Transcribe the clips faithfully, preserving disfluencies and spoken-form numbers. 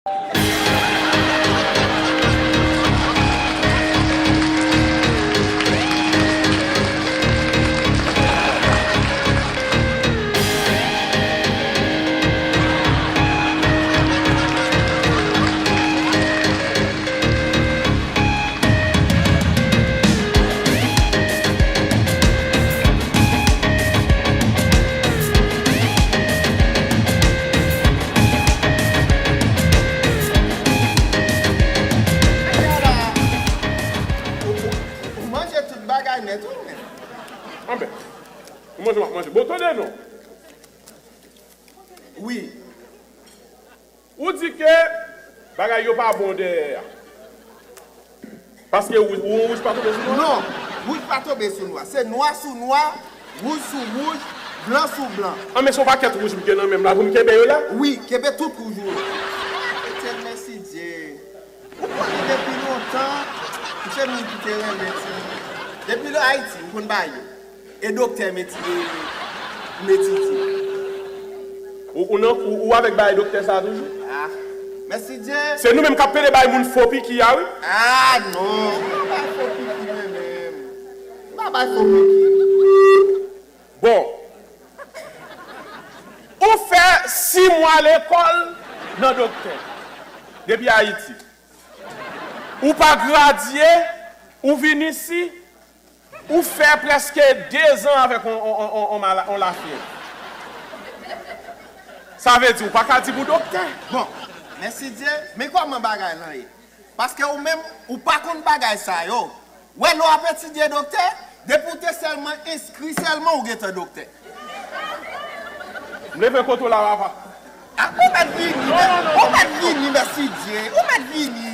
Ou, ou, ou manje tout bagay nèt, wi, men. Anben, ou manje, m ap manje. Bon, tande non. Wi. Ou di ke bagay yo pa bon dèyè a. Paske wouj, wou-, wouj pa tonbe sou nwa? Non, wouj pa tonbe sou nwa. Se nwa sou nwa, wouj sou wouj, blan sou blan. An, men se yon pakèt wouj m gen nan men m la pou m kenbe yo la? Wi, kenbe tout wouj ou yo. Etènèl Messidye. Ou konnen depi lontan, m se moun ki te renmen ti. Depi lè Ayiti, m konn bay yo. E doktè Meti-, e Metiti. Ou, ou nan, ou, ou avèk bagay doktè sa toujou? Ah, Messidye. Se nou menm k ap pede bay moun fo piki a, wi. Ah, non. M pa bay fo piki, mwen menm. M pa bay fo piki. Bon. Ou fè sis mwa lekòl nan doktè. Depi Ayiti. Ou pa gradye, ou vin isi, ou fè prèske dezan avèk on, on, on, on, on mala-, on lafyèv. Sa vle di, ou pa ka di pou doktè. Bon, Messidye, men kòman bagay lan ye? Paske ou menm, ou pa konn bagay sa yo. Wè, lè w ap etidye doktè, depi w te sèlman enskri sèlman, ou gentan doktè. M leve kote w la, papa. Ah, ou mèt vini, non, non, non, ou mèt vini, Messidye, ou mèt vini.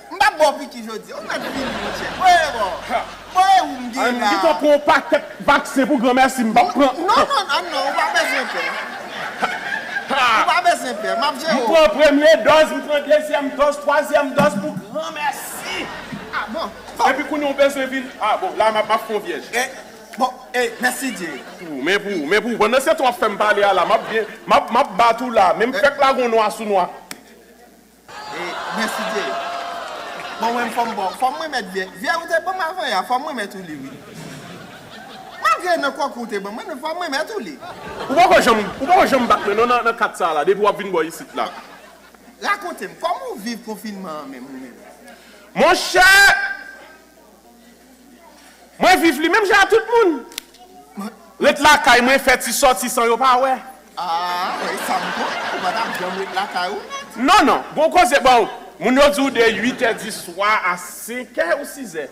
M p ap ba w piki jodi, ou mèt vini, monchè. Voye bò. Ha. Voye ou m gen la. M gentan pran yon pakèt vaksen pou granmèsi, m p ap pran. Non, non, non, non, ou pa bezwen pè. Ha. Ou pa bezwen pè, m ap jere w. M pran premye dòz, m pran dezyèm dòz, twazyèm dòz pou granmèsi. Ah, bon. Epi kounye a w bezwen vin. Ah, bon, la, m ap, m ap fè yon vyèj. Eh, bon, eh, Messidye. Pou, men pou, men pou, pandan se tan w ap fè m pale a la, m ap byen, m ap, m ap bat ou la, men m fèk lage yon nwa sou nwa. Eh, Messidye. Bon, mwen, fò m bon, fò m remèt vyè, vyè ou te ban m avan yè a, fò m remèt ou li, wi. Malgre nan kòk ou te ban mwen, men fò m remèt ou li. Ou poko janm, ou poko janm bat mwen, non, nan, nan kat sa la, depi w ap vin bò isit la. Rakonte m, kòman w viv konfinman an menm, ou menm? Monchè! Mwen viv li menm jan a tout moun. Mwen ret lakay mwen, fè ti sòti san yo pa wè. Ah, e sa m konnen, ou pa t ap janm ret lakay ou nèt. Non, non, gon koze, bon, moun yo di w de uit è di swa a senk è ou sis è.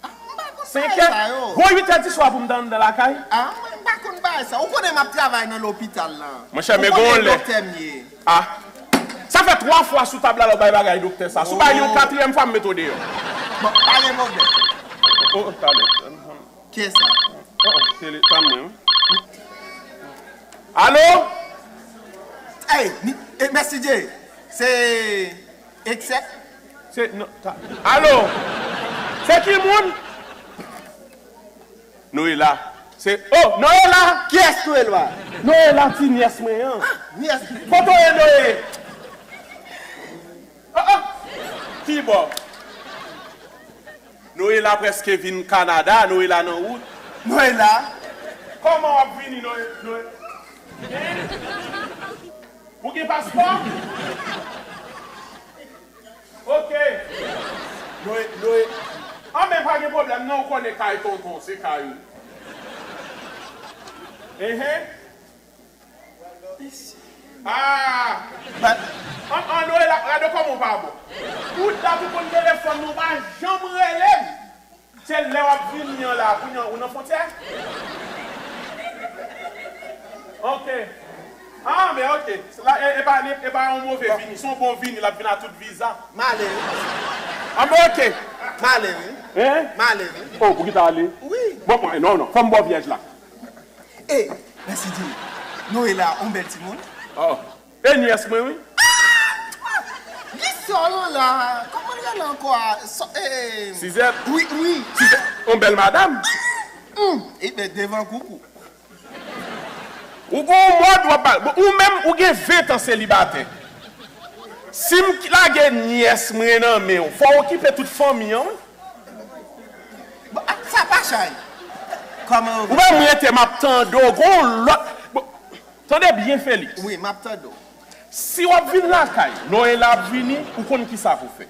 Ah, m pa konn bagay sa yo. Senk è? Bon, uit è di swa pou m t anndan lakay. Ah, mwen, m pa konn bagay sa. Ou konnen m ap travay nan lopital lan. Monchè, men gon lè. Ou konnen doktè m ye. Ah. Sa fè twa fwa sou tab la lè w bay bagay doktè sa. Si w bay li yon katriyèm fwa, m mete w deyò. Bon, pa gen pwoblèm. Oh, oh, talè. Kiyès sa? Oh, oh, tele, tann mwen, wi. Alo? Ey, ni, e, Messidye, se Eksè? Se, non, ta, alo? Se ki moun? Noela. Se, oh, Noela! Kiyès Noela? Noela, ti nyès mwen an. Ah, nyès. Kote w ye, Noe? Oh, oh. Ki bò? Noela prèske vin Kanada, Noela nan wout. Noela? Kòman w ap vini, Noe-, Noe-, Hein? Ou gen paspò? Ok. Noe, Noe. An, men pa gen pwoblèm, non, ou konnen kay tonton, se kay ou. Enhen. Ah! An, an, Noela, gade kòman w pa bon. Ou dat ou konn telefòn mwen, ou pa janm rele m. Se lè w ap vini an la, kounye a ou nan fwontyè? Ok. Ah, men ok. La, e, e pa, e pa yon move vini, se yon bon vini, l ap vin a tout viza. M ale, wi. Ah, men ok. M ale, wi. Hein? M ale, wi. Oh, pou ki ta ale? Wi. Bon, mwen, non, non, fò m ba w vyèj la. E, Messidye, Noela, on bèl timoun. Oh, e nyès mwen, wi. Ah! Gisòl la, kòman l rele ankò a? Sò-, e, Sizèt? Wi, wi. Sizèt, on bèl madanm. Hum, e ben, devan koukou. Ou gon mòd w ap pale. Bon, ou menm, ou gen ven tan selibatè. Si m lage nyès mwen nan men w, fò w okipe tout fanmi an, wi. Bon, a, sa pa chay. Kòman yo Ou wè m rete m ap tande w, gon lòt. Bon, tande byen, Felix. Wi, m ap tande w. Si w ap vin lakay, Noël ap vini, ou konn kisa pou fè.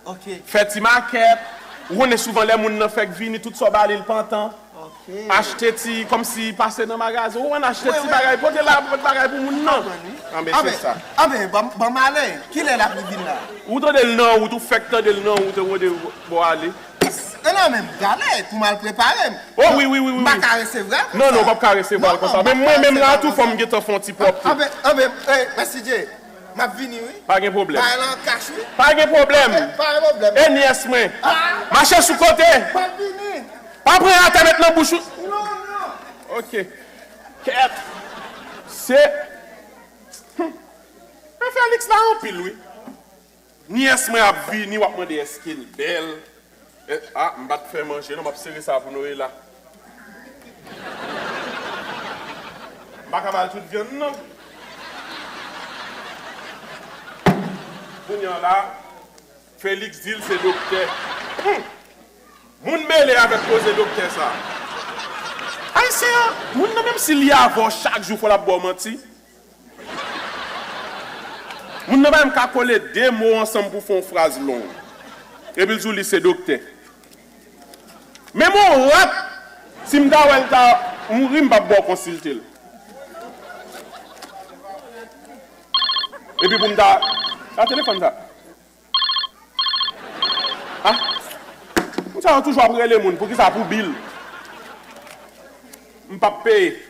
Ok. Fè ti makèt, ou konnen souvan lè moun nan fèk vini, tout sa w ba li, l pantan. Ok. Achte ti, kòmsi pase nan magazen, ou konn achte Wi, ti wi. bagay, pote la, pote bagay pou moun nan. Konprann, wi. Anben, se sa. Anben, ban ban m ale. Kilè l ap vin la? Ou tande l nan wout, ou fèk tande l nan wout, ou tande bò ale. E nan men m prale pou m al prepare m. Oh, wi, wi, wi, wi. M pa ka resevwa l konsa. Non, non, w p ap ka resevwa l konsa. Men mwen menm la tou, fò m gentan fè yon ti pwòpte. Anben, anben, eh, Mèsi Dye. M ap vini, wi. Pa gen pwoblèm. Bagay lan an kach, wi. Pa gen pwoblèm. Pa gen pwoblèm. E nyès mwen. Mache sou kote. M ap vini. Pa pran atè met nan bouch ou. Non, non. Ok. Kèt. Se. Hmm. Men Felix la anpil, wi. Nyès mwen ap vini, w ap mande èske l bèl. Eh, ah, m pa t fè manje non, m ap sere sa pou Noël la. M pa ka ba l tout vyann non. Kounye a la, Felix di l se doktè. Hmm. Moun mele avèk koze doktè sa. Ayisyen an, moun nan menm si li avè w chak jou fò l ap ba w manti. Moun nan pa menm ka kole de mo ansanm pou fè yon fraz long. Epi l di w li se doktè. Menm yon rat, si m ta wè l ta mouri, m p ap ba w konsilte l. Epi pou m ta. Sa telefòn sa. Ah. Moun sa yo toujou ap rele moun. Poukisa pou bil? M p ap peye.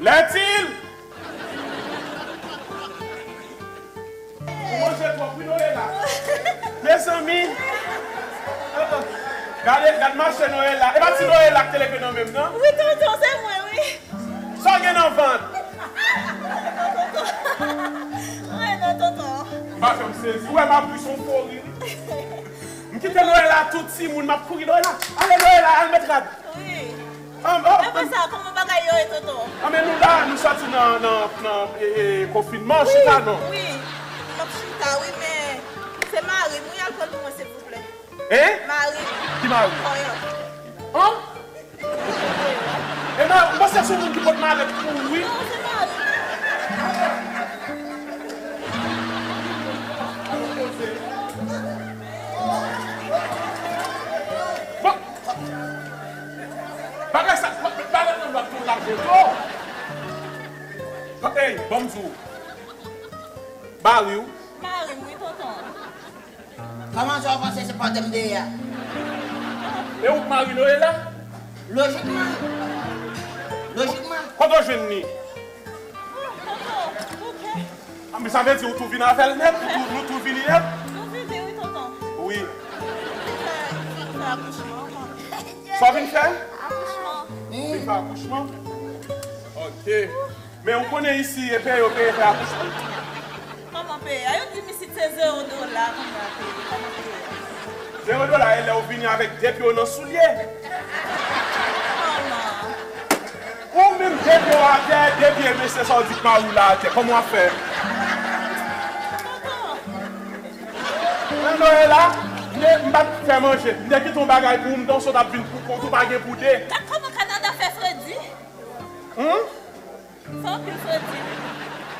Lètil! Ou manje twòp wi Noël la. Mezanmi! Gade, gad mache Noël la. E pa ti Noël la k te leve nan men m nan? Wi tonton, se mwen wi. Sa w gen nan vant? Anyen non tonton. M pa janm sezi. Ou wè m ap ri se yon fo ri wi. M kite Noël la tout timoun, m ap kouri Noël la. Ale Noël la, al met rad. Wi. An, oh, Apre sa, kòman bagay yo ye tonton? Anben nou la, nou soti nan, nan, nan e, e, konfinman, chita non. Wi, m ap chita wi, men se mari m wi, al pran pou mwen silvouplè. Hein? Mari m. Ki mari? Kòyò. An? E mari, m panse se yon moun ki pot malèt pou ou wi. Non, se mari m. Bon. Bagay sa, pa, pa, pa, pa, pa, pa, pa, pa, ey, ban m di w. Mari w. Mari m wi tonton. Kòman sa w panse se pòte m dèyè a? E ou k mari Noël la? Lojikman. Lojikman. Kote w jwenn li? Tonton, ok. Ah, men sa vle di ou tou vin avè l nèt? Ou tou, nou tou vini nèt? Nou vini wi tonton. Wi. Fè, fè akouchman ankò. Sa w vin fè? Akouchman. Vin fè akouchman? Ok. Men ou konnen isi, e peye yo peye fè akouchman? Kòman peye a? Yo di m isit se zewo dola kounye a peye. Kòman peye a? Zewo dola, e lè ou vini avèk de pye w nan soulye. Kòman? Ou menm de pye w atè, de pye mesye sa w di k mari w la atè. Kòman w ap fè? Tonton, Nan Noël la, m te, m pa t fè manje. M te kite yon bagay pou ou, m te sot ap vin pou kont ou, pa gen pou de. Gad kòman Kanada fè fredi. Hum? Fè anpil fredi.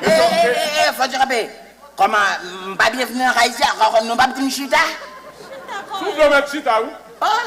E, e, e, e, fò di kanpe. Kòman, m pa byenvni nan kay sa, kòman nou p ap di m chita? Chita Sou kòrèk. vle w mèt chita, wi. Oh,